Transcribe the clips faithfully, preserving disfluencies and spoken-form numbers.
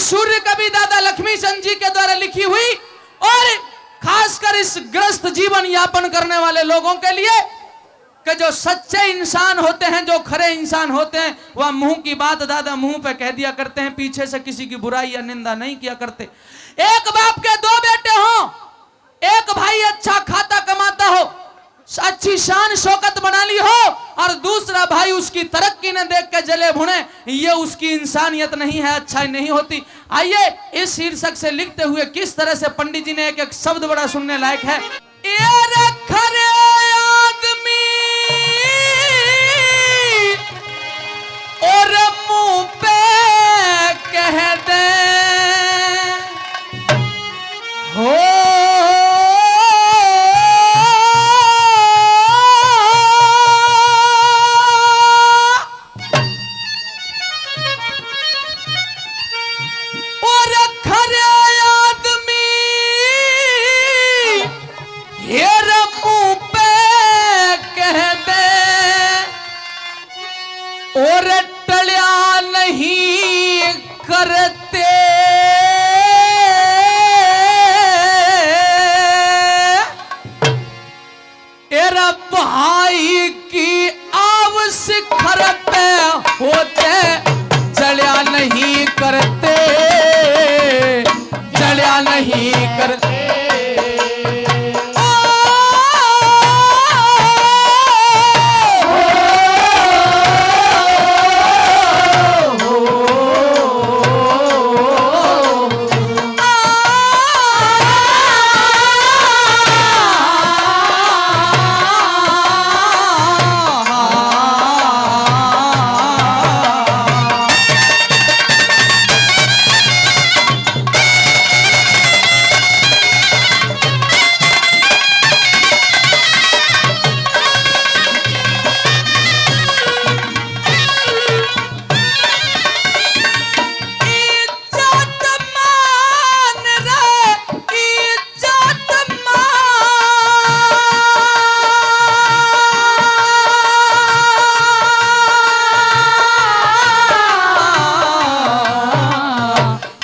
सूर्य कवि दादा लक्ष्मी चंद जी के द्वारा लिखी हुई, और खासकर इस ग्रस्त जीवन यापन करने वाले लोगों के लिए, कि जो सच्चे इंसान होते हैं, जो खरे इंसान होते हैं, वह मुंह की बात दादा मुंह पे कह दिया करते हैं, पीछे से किसी की बुराई या निंदा नहीं किया करते। एक बाप के दो बेटे हों, एक भाई अच्छा खाता कमाता हो, अच्छी शान शौकत बना ली हो, और दूसरा भाई उसकी तरक्की ने देख के जले भुने, ये उसकी इंसानियत नहीं है, अच्छाई नहीं होती। आइए, इस शीर्षक से लिखते हुए किस तरह से पंडित जी ने एक एक शब्द बड़ा सुनने लायक है। ये रखरे आदमी और मुंह पे कह दे हो। और खरे आदमी हेर मुंह पे कह दे, और टल्या नहीं करते। तेरा भाई की आव शिखर पे होते, जलिया नहीं करते, जलिया नहीं करते। इज्जत मान रे, इज्जत मान।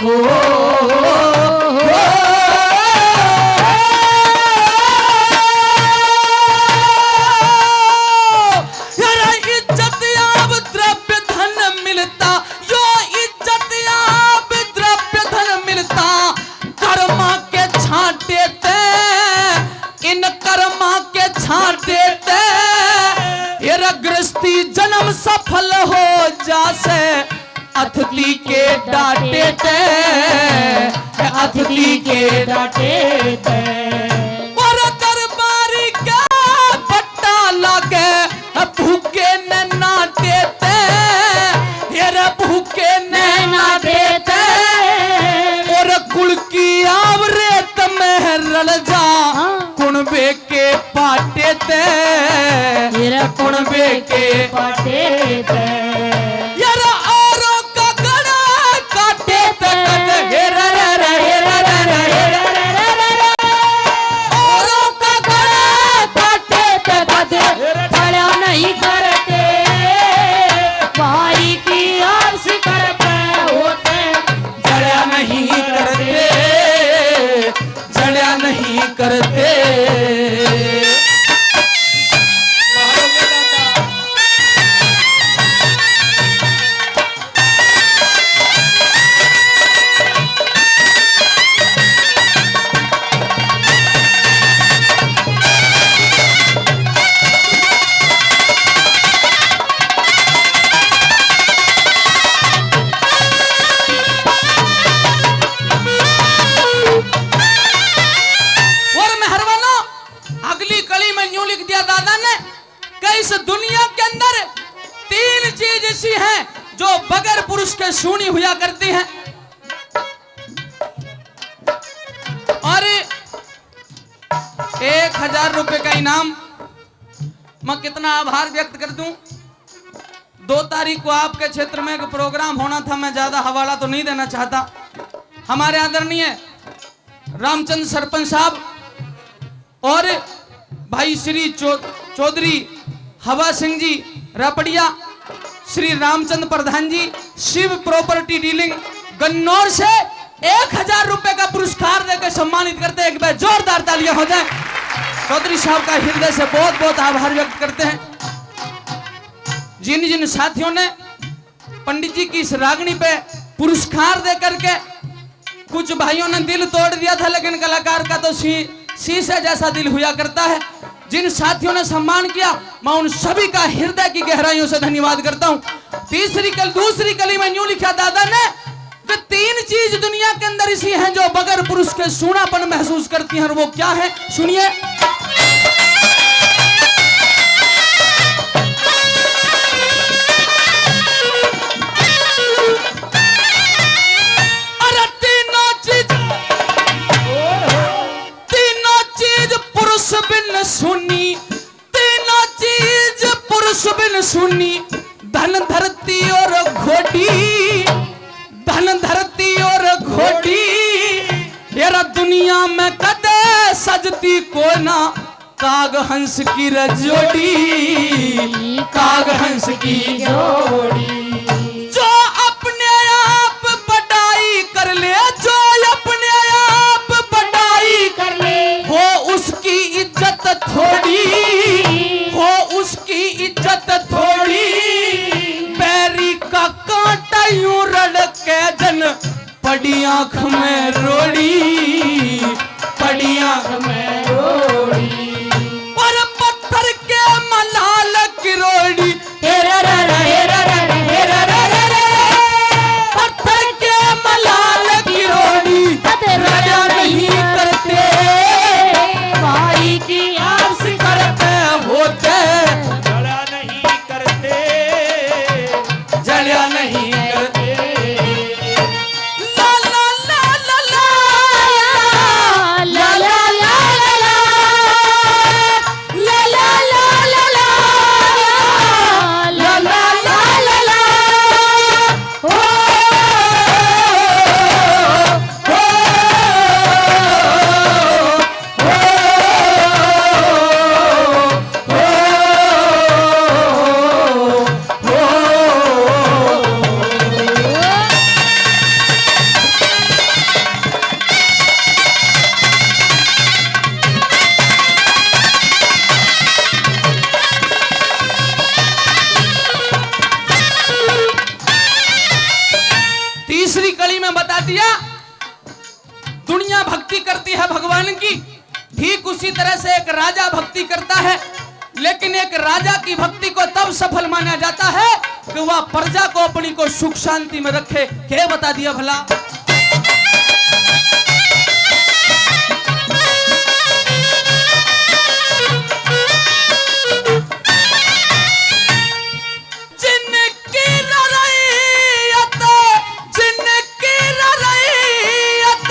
ओ, ओ, ओ, ओ, यार, इज्जत आब द्रव्य धन मिलता, यो इज्जत आब द्रव्य धन मिलता, कर्मा के छांटे ते, इन कर्मा के छांटे ते, ये गृहस्थी जन्म सफल हो जासे, अतिथि के डांटे ते, अतिथि के डांटे ते। और दरबारी का पट्टा लागे, भूखे ने नाटे ते, ये रे भूखे ने नाटे ते। और कुल की आव रेत में रल जा, हाँ। कुणबे के पाटे ते, तेरा कुणबे के पाटे ते। यार औरों का गला काटे ते कद, हेरा रा रा, हेरा रा रा, हेरा रा रा। औरों का गला काटे ते कद, जलिया नहीं करते। भाई की आस कर पे होते, जलिया नहीं करते। जलिया नहीं करते। और मेहरबानों, अगली कड़ी में न्यू लिख दिया दादा ने कि इस दुनिया के अंदर तीन चीज ऐसी हैं जो बगैर पुरुष के सूनी हुआ करती हैं। और एक हजार रुपए का इनाम, मैं कितना आभार व्यक्त कर दूं। दो तारीख को आपके क्षेत्र में एक प्रोग्राम होना था, मैं ज्यादा हवाला तो नहीं देना चाहता। हमारे आदरणीय रामचंद्र सरपंच साहब और भाई श्री चौ-, चौधरी हवा सिंह जी रापड़िया, श्री रामचंद्र प्रधान जी, शिव प्रॉपर्टी डीलिंग, गन्नौर से एक हजार रुपए का पुरस्कार देकर सम्मानित करते हैं। एक बार जोरदार तालियां हो जाए। चौधरी साहब का हृदय से बहुत बहुत आभार व्यक्त करते हैं। जिन जिन साथियों ने पंडित जी की इस रागनी पे पुरस्कार दे करके कुछ भाइयों ने दिल तोड़ दिया था, लेकिन कलाकार का तो शी-, शीशे जैसा दिल हुआ करता है। जिन साथियों ने सम्मान किया, मैं उन सभी का हृदय की गहराइयों से धन्यवाद करता हूं। तीसरी कल, दूसरी कली में न्यू लिखा दादा ने कि तीन चीज दुनिया के अंदर इसी हैं जो बगैर पुरुष के सूनापन महसूस करती हैं, और वो क्या है, सुनिए। अरे तीनों चीज, तीनों चीज पुरुष बिन सूनी, तीनों चीज पुरुष बिन सूनी, धन धरती और घोड़ी, धन धरती और घोड़ी। यारा दुनिया में कदे सजती कोई ना, काग हंस की रे जोड़ी, काग हंस की जोड़ी। जो अपने आप बड़ाई कर ले, जो अपने आप बड़ाई कर ले, हो उसकी इज्जत थोड़ी, हो उसकी इज्जत थोड़ी। बैरी का कांटा यूं रड़ के जन पड़ी आंख में रोड़ी, पड़ी आंख में रोड़ी। पर पत्थर के मलाल की रोड़ी, हेरा रा रा, हेरा रा रा, हेरा रा रा रा रा। पत्थर के मलाल की रोड़ी, कदे रड़ा नहीं करते। भाई की आस करते होते। जड़ा नहीं करते, जड़ा नहीं करते। ला ला ला ला ला। ला ला ला ला ला। ला ला ला ला ला। ला ला ला ला ला। ओ, ओ, ओ, ओ। तीसरी कड़ी में बता दिया, दुनिया भक्ति करती है भगवान की, ठीक उसी तरह से एक राजा भक्ति करता है, लेकिन एक राजा की भक्ति को तब सफल माना जाता है कि वह प्रजा को, अपनी को सुख शांति में रखे। के बता दिया भला? जिनकी ररैयत, जिनकी ररैयत।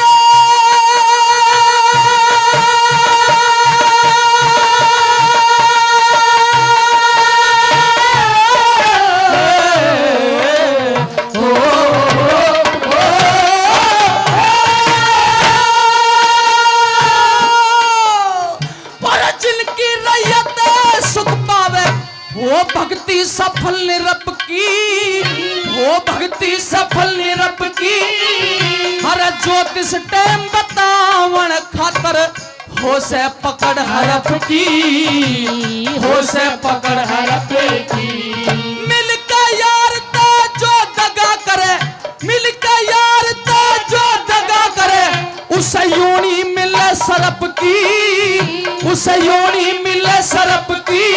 पर जिनकी रैयत सुख पावे, हो भक्ति सफल निरप की, हो भक्ति सफल निरप की। हर ज्योतिष टाइम बतावण खातर हो से पकड़ हरप की, हो से पकड़ हरप की। मिलके यार ते जो दगा करे, मिलके यार ते जो दगा करे, उसे यूं नहीं मिले सरप की, उसे यूं नहीं मिले सरप की।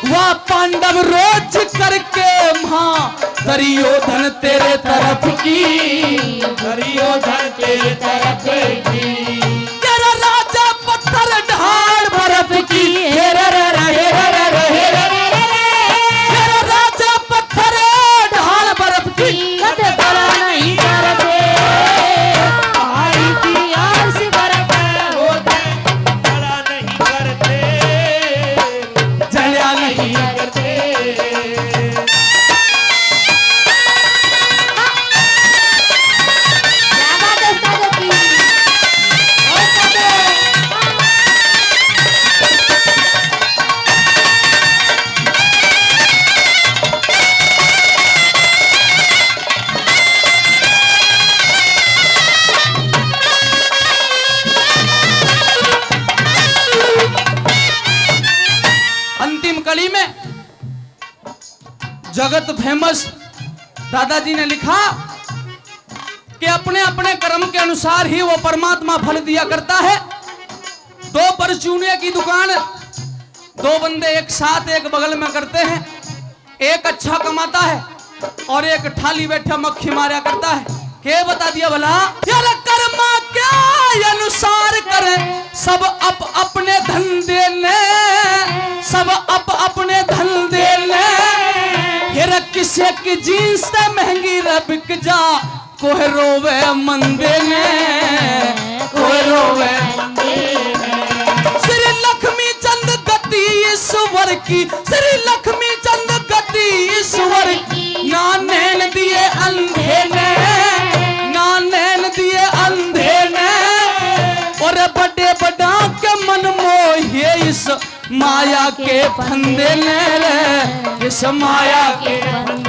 वह पांडव रोज करके मां दुर्योधन तेरे तरफ की, दुर्योधन तेरे तरफ की। तेरा राजा पत्थर ढाल बर्फ की, हेरा रा रा, हेरा रा रा, हेरा रा रा। तेरा राजा पत्थर ढाल बर्फ की, कदे बड़ा नहीं करते। भाई की आस करते होते, बड़ा नहीं करते, जलिया नहीं करते। क्या बात है उस्ताद जी। जगत फेमस दादाजी ने लिखा कि अपने अपने कर्म के अनुसार ही वो परमात्मा फल दिया करता है। दो परचूने की दुकान, दो बंदे एक साथ एक बगल में करते हैं, एक अच्छा कमाता है और एक ठाली बैठा मक्खी मारा करता है। के बता दिया भला? यार कर्मा के अनुसार करें सब अप अपने धंधे ने, सब अप अपने धंधे ने। हेर किसे की जींस ते महंगी रे बिक जा, कोहे रोवे मंदे ने, कोहे रोवे। श्री लक्ष्मी चंद गति ईश्वर की, श्री लक्ष्मी चंद गति ईश्वर की। ना नैन दिए अंधे ने, ना नैन दिए अंधे ने। और बड़े बड़ा के मन मोहे इस माया के फंदे ने रे, इस माया के फंदे।